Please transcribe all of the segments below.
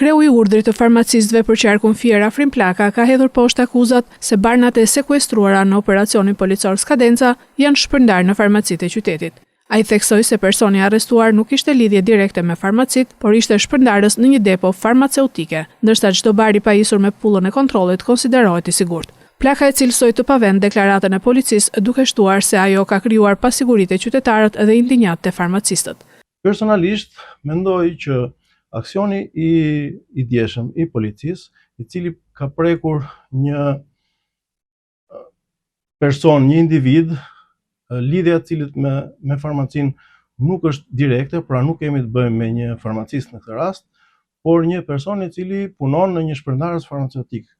Kreu i Urdhrit të Farmacistëve për qarkun Fier, Afrim Plaka, ka hedhur poshtë akuzat se barnat e sekuestruara në operacionin policor Skadenca janë shpërndarë në farmacitë e qytetit. Ai theksoi se personi i arrestuar nuk kishte lidhje direkte me farmacitë, por ishte shpërndarës në një depo farmaceutike, ndërsa çdo bar i pajisur me pullën e kontrollit konsiderohet i sigurt. Plaka e cilësoi të pavend deklaratën e policisë, duke shtuar se ajo ka krijuar pasiguri te qytetarët dhe indinjatë te farmacistët. Personalisht mendoj që aksioni i i djeshëm i policisë, i cili ka prekur një person, një individ, lidhja e të cilit me me farmacinë nuk është direkte, pra nuk kemi të bëjmë me një farmacist në këtë rast, por një person i cili punon në një shpërndarës farmaceutik.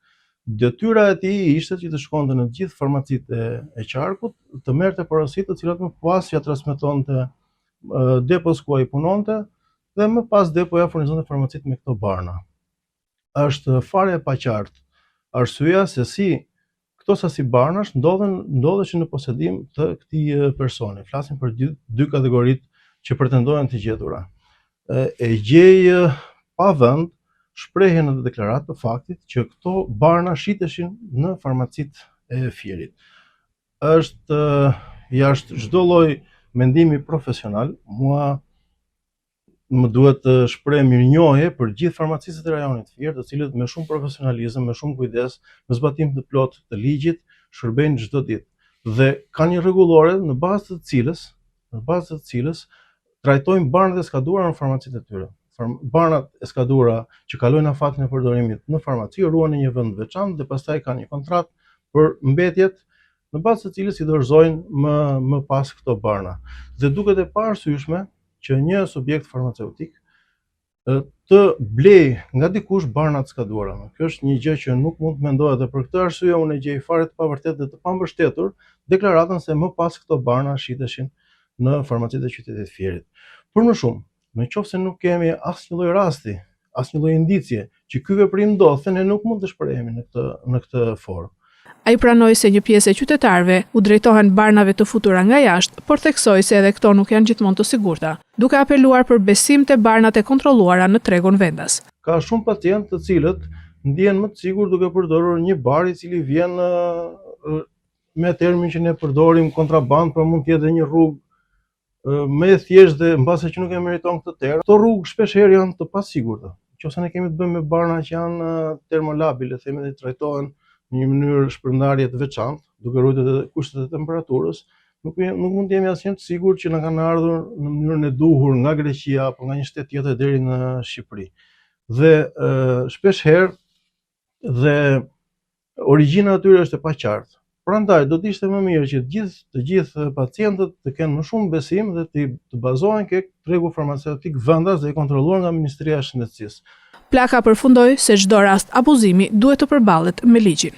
Detyra e tij ishte që të shkonte në të gjithë farmacitë e, e qarkut, të merrte porositë të cilat më pas ia transmetonte depos ku ai punonte dhe më pas depoja furnizonte farmacitë me këto barna. Është fare e paqartë arsyeja se si këto sasi barnash ndodhen ndodheshin në posedim të këtij personi. Flasim për dy, dy kategoritë që pretendohen të gjetura. E, e gjej pa vend shprehjen në deklaratë të faktit që këto barna shiteshin në farmacitë e Fierit. Është jashtë çdo lloj mendimi profesional, mua më duhet të shpreh mirënjohje për gjithë farmacistët e rajonit Fier, të cilët me shumë profesionalizëm, me shumë kujdes, në zbatim të plotë të ligjit, shërbejnë çdo ditë. Dhe kanë një rregullore në bazë të cilës, në bazë të cilës trajtojnë barnat e skaduara në farmacitë e tyre. Barnat e skaduara që kalojnë afatin e përdorimit në farmaci ruhen në një vend të veçantë dhe pastaj kanë një kontratë për mbetjet në bazë të cilës i dorëzojnë më më pas këto barna. Dhe duket e paarsyeshme që një subjekt farmaceutik të blejë nga dikush barna të skaduara. Kjo është një gjë që nuk mund të mendohet dhe për këtë arsye unë e gjej fare të pavërtetë dhe të pambështetur deklaratën se më pas këto barna shiteshin në farmacitë e qytetit të Fierit. Për më shumë, në qoftë se nuk kemi asnjë lloj rasti, asnjë lloj indicie që ky veprim ndodhte, ne nuk mund të shprehemi në këtë në këtë formë. Ai pranoi se një pjesë e qytetarëve u drejtohen barnave të futura nga jashtë, por theksoi se edhe këto nuk janë gjithmonë të sigurta, duke apeluar për besim te barnat e kontrolluara në tregun vendas. Ka shumë pacientë të cilët ndihen më të sigurt duke përdorur një bar i cili vjen me termin që ne përdorim kontrabandë, por mund të jetë dhe një rrugë më e thjeshtë dhe mbase që nuk e meriton këtë term. Këto rrugë shpesh herë janë të pasigurta. Qoftë se ne kemi të bëjmë me barna që janë termolabile, themi dhe trajtohen në një mënyrë shpërndarje të veçantë, duke ruajtur edhe kushtet e temperaturës, nuk nuk mund të jemi asnjëherë të sigurt që na kanë ardhur në mënyrën e duhur nga Greqia apo nga një shtet tjetër deri në Shqipëri. Dhe shpesh herë dhe origjina e tyre është e paqartë. Prandaj do të ishte më mirë që të gjithë të gjithë pacientët të kenë më shumë besim dhe të, të bazohen ke tregu farmaceutik vendas dhe i kontrolluar nga Ministria e Shëndetësisë. Plaka përfundoi se çdo rast abuzimi duhet të përballet me ligjin.